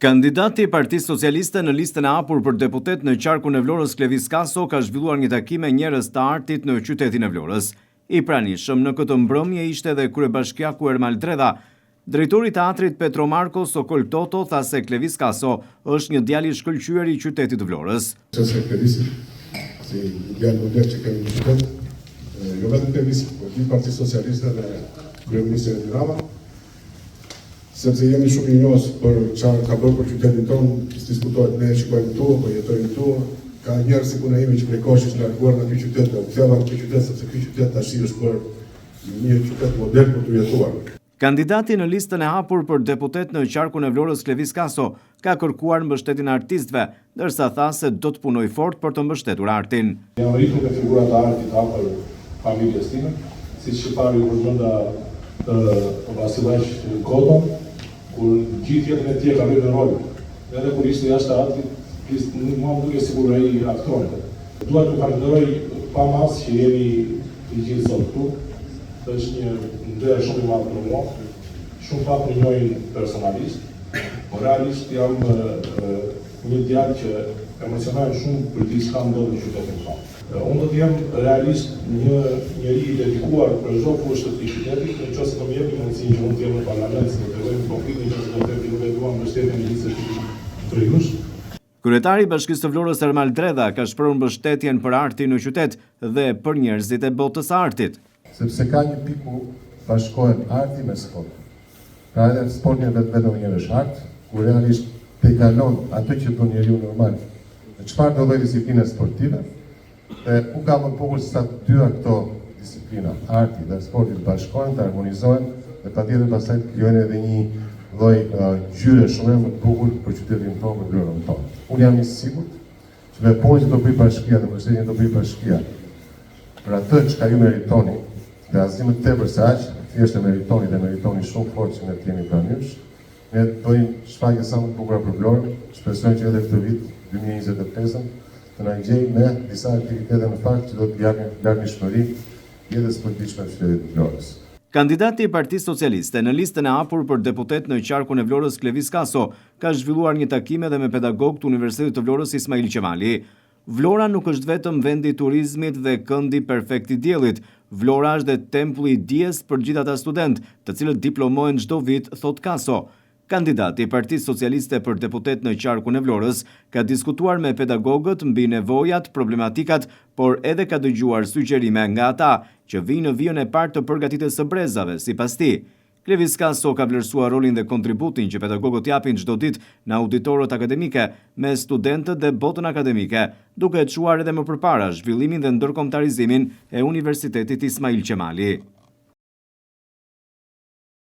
Kandidati i Partisë Socialiste në listën e hapur për deputet në qarkun e Vlorës Klevis Kaso ka zhvilluar një takim me njerëz të artit në qytetin e Vlorës. I pranishëm në këtë mbrëmje ishte edhe kryebashkiaku Ermal Dredha. Drejtori i Teatrit Petro Marko Sokol Toto tha se Klevis Kaso është një djalë i shkëlqyer i qytetit të Vlorës. Sepse Klevisi, si një djalë model që kemi në qytet, jo vetëm Klevisi, por gjithë Partisë Socialiste dhe kryeministrin Edi Rama, sepse jemi shumë mirënjohës për çfarë ka bërë për qytetin tonë, s'diskutohet ne e shikojmë këtu, po jetojmë këtu, ka njerëz si puna ime që prej kohësh ishin larguar nga ky qytet dhe u ktheva në këtë qytet sepse ky qytet tash është bërë një qytet model për t'u jetuar. Kandidati në listën e hapur për deputet në qarkun e Vlorës Klevis Kaso ka kërkuar mbështetjen e artistëve, ndërsa tha se do të punojë fort për të mbështetur artin. Jam rritur me figura të artit afër familjes time, siç që parë ju përmenda Vasillaq Koton, kur gjithë jetën e tij e kaloi në rol, edhe kur ishte jashtë teatrit, mua më dukej sikur ai aktronte. Dua t'ju falënderoj pa masë që jeni të gjithë sot këtu. Është një nder shumë i madh për mua. Shumë pak më njohin personalisht, por realisht jam një djalë që emocionohem shumë për diçka ndodh në qytetin tonë. Unë do të jem realisht një njeri i dedikuar për çdo fushë të këtij qyteti, në qoftë se do më jepni mundësinë që unë të jem në parlament, s'do të tregoj hipokrit në qoftë se do të them që nuk e dua mbështetjen e gjithsecilit prej jush. Kryetari i Bashkisë së Vlorës Ermal Dredha ka shprehur mbështetjen për artin në qytet dhe për njerëzit e botës së artit. Sepse ka një pikë ku bashkohen arti me sportin. Pra edhe sporti në vetvete ndonjëherë është art, ku realisht tejkalon atë që bën njeriu normal në çfarëdo lloj disipline sportive. Dhe ku ka më bukur se sa të dyja këto disiplina, arti dhe sporti të bashkohen, të harmonizohen dhe patjetër pastaj të krijojnë edhe një lloj ngjyre shumë më të bukur për qytetin tonë, për Vlorën tonë. Unë jam i sigurt që me punën që do bëjë bashkia dhe mbështetjen që do bëjë bashkia për atë çka ju meritoni dhe asgjë më tepër se aq, thjesht e meritoni dhe meritoni shumë fort që ne të jemi pranë jush. Ne të bëjmë shfaqje sa më të bukura për Vlorën, shpresojmë që edhe këtë vit, 2025-ën, të na gjejë me disa aktivitete në fakt që do të japin larmishmëri jetës së përditshme të qytetit të Vlorës. Kandidati i Partisë Socialiste në listën e hapur për deputet në qarkun e Vlorës Klevis Kaso ka zhvilluar një takim edhe me pedagogë të Universitetit të Vlorës Ismail Qemali. Vlora nuk është vetëm vendi i turizmit dhe këndi perfekt i diellit. Vlora është dhe tempulli i dijes për gjithë ata studentë, të cilët diplomohen çdo vit, thotë Kaso. Kandidati i Partisë Socialiste për deputet në qarkun e Vlorës ka diskutuar me pedagogët mbi nevojat, problematikat, por edhe ka dëgjuar sugjerime nga ata që vijnë në vijën e parë të përgatitjes së brezave, sipas tij. Klevis Kaso ka vlerësuar rolin dhe kontributin që pedagogët japin çdo ditë në auditorët akademike, me studentët dhe botën akademike, duke e çuar edhe më përpara zhvillimin dhe ndërkombëtarizimin e Universitetit Ismail Qemali.